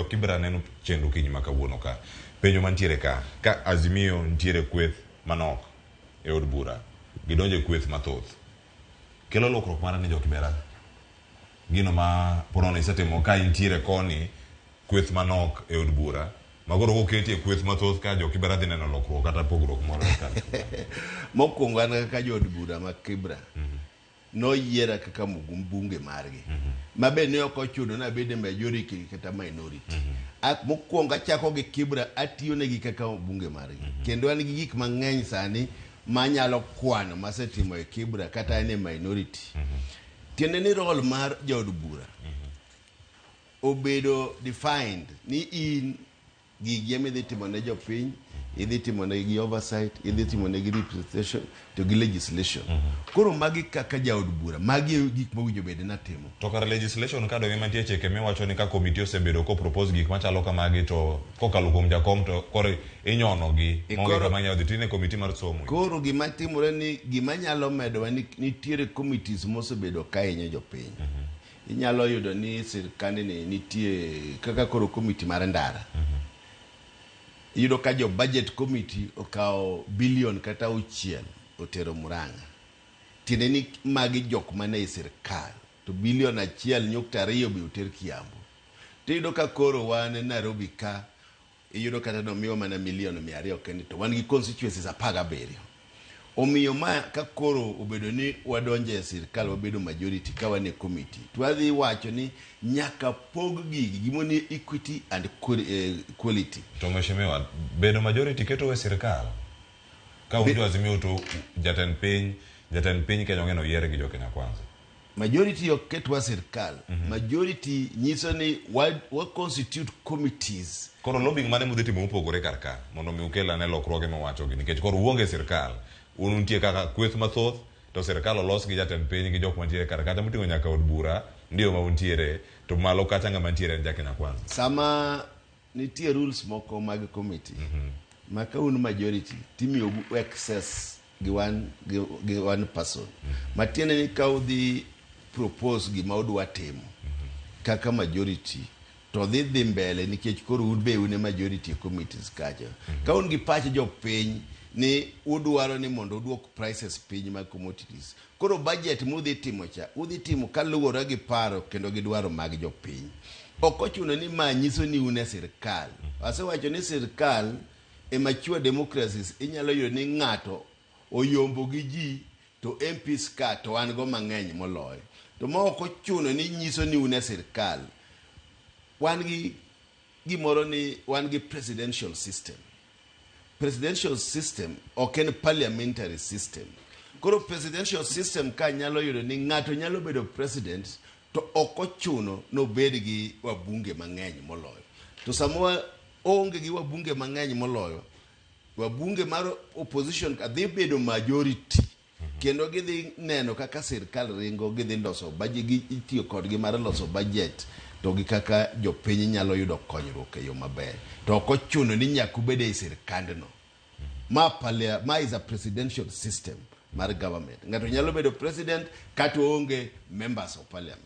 Kibra neno chenro kinyi ma kawuono ka. Penjo mantiere ka, ka Azimio nitiere kweth manok e od bura, gidonjo e kweth mathoth. Kelo lokruok mare ne jo Kibera. Gino ma ponono isetimo ka intiere koni kweth manok e od bura, ma koro koketi e kweth mathoth ka jo Kibera dhi neno lokruok kata pogruok moro e kar. Mokwongo an kaka jaod bura ma Kibra, noyiera kaka mbunge margi. Ma be ne ok ochuno ni abed e majority kata minority. Mokwongo achako gi Kibra atiyo negi kaka mbunge margi. Kendo an gi gik mang'eny sani manyalo kwano masetimo e Kibra kata an e minority. Tiende ni role mar jaod bura obedo defined ni in gigi ema idhi timo ne jopiny, idhi timo negi oversight, idhi timo negi representation to gi legislation. Koro magi kaka jaod bura, magi e gik mowinjo bed ni atimo. To kar legislation ka donge mantie chike miwacho ni ka komiti osebedo ko propose gik machalo kamagi to kokalo kuom jakom to koro inyono gi E maonge koro kama inyalo dhi tine komiti mar somo. Koro gima timore ni gima nyalo medowa ni nitiere committees mosebedo ka hinyo jopiny. Inyalo yudo ni sirkand ni nitie kaka koro committee mar ndara. Iyudo ka jo budget committee okawo billion kata 6 otero Murang'a. Tiende ni magi jok mane e sirkal to billion 1.2 be oter Kiambu. Tiyudo ka koro wan e Nairobi ka iyudo kata nomiwa mana milion 200 kende to wan gi constituencies 17. Omiyo ma ka koro obedo ni wadonjo e sirkal wabedo majority ka wan e committee to wadhi wacho ni nyaka pog gigi gimoro ni equity and quality. To mheshimiwa, bedo majority keto e sirkal. Ka un jo Azimio to jatend piny Kenya ong'e oyier gi jo Kenya Kwanza. Majority ok ketwa sirkal. Majority nyiso ni wa constitute committees. Koro lobbying mane mudhi timo mopogore kar ka mondo mi ukel ane lokruoge mawachogi nikech koro uonge e sirkal un untie kaka kweth mathoth to sirkal olos gi jatend piny gi jok mantiere kar kacha moting'o nyaka od bura ndio ma untiere to malo kacha ng'ama ntiere en ja Kenya Kwanza. Sama nitie rules moko mag committee ma ka un majority timiyo excess gi one person matiende ni ka udhi propose gima udwa timo kaka majority to dhi mbele nikech koro un be un e majority e committees kacha. Ka un gi pach jopiny ni udwaro ni mondo uduok prices piny mag commodities, koro budget mudhi timo cha udhi timo kaluwore gi paro kendo gi dwaro mag jopiny. Ok ochuno ni ma nyiso ni un e sirkal. Asewacho ni sirkal e mature democracies inyalo yudo ni ng'ato oyombo gi ji to MPs ka to wan go mang'eny moloyo. To ma ok ochuno ni nyiso ni un e sirkal. Wan gi gimoro ni wan gi presidential system. Presidential system ok en parliamentary system. Koro presidential system ka nyalo yudo ni ng'ato nyalo bedo president to ok ochuno nobed gi wabunge mang'eny moloyo. To sama oonge gi wabunge mang'eny moloyo, wabunge mar opposition ka dhi bedo majority kendo gidhi neno kaka sirkal ringo, gidhi loso budget, gi itiyo kodgi mar loso budget to gi kaka jopiny nyalo yudo konyruok e yo maber. To ok ochuno ni nyaka ubed ei sirkandno. Ma is a presidential system mar government. Ng'ato nyalo bedo president kata oonge members of parliament.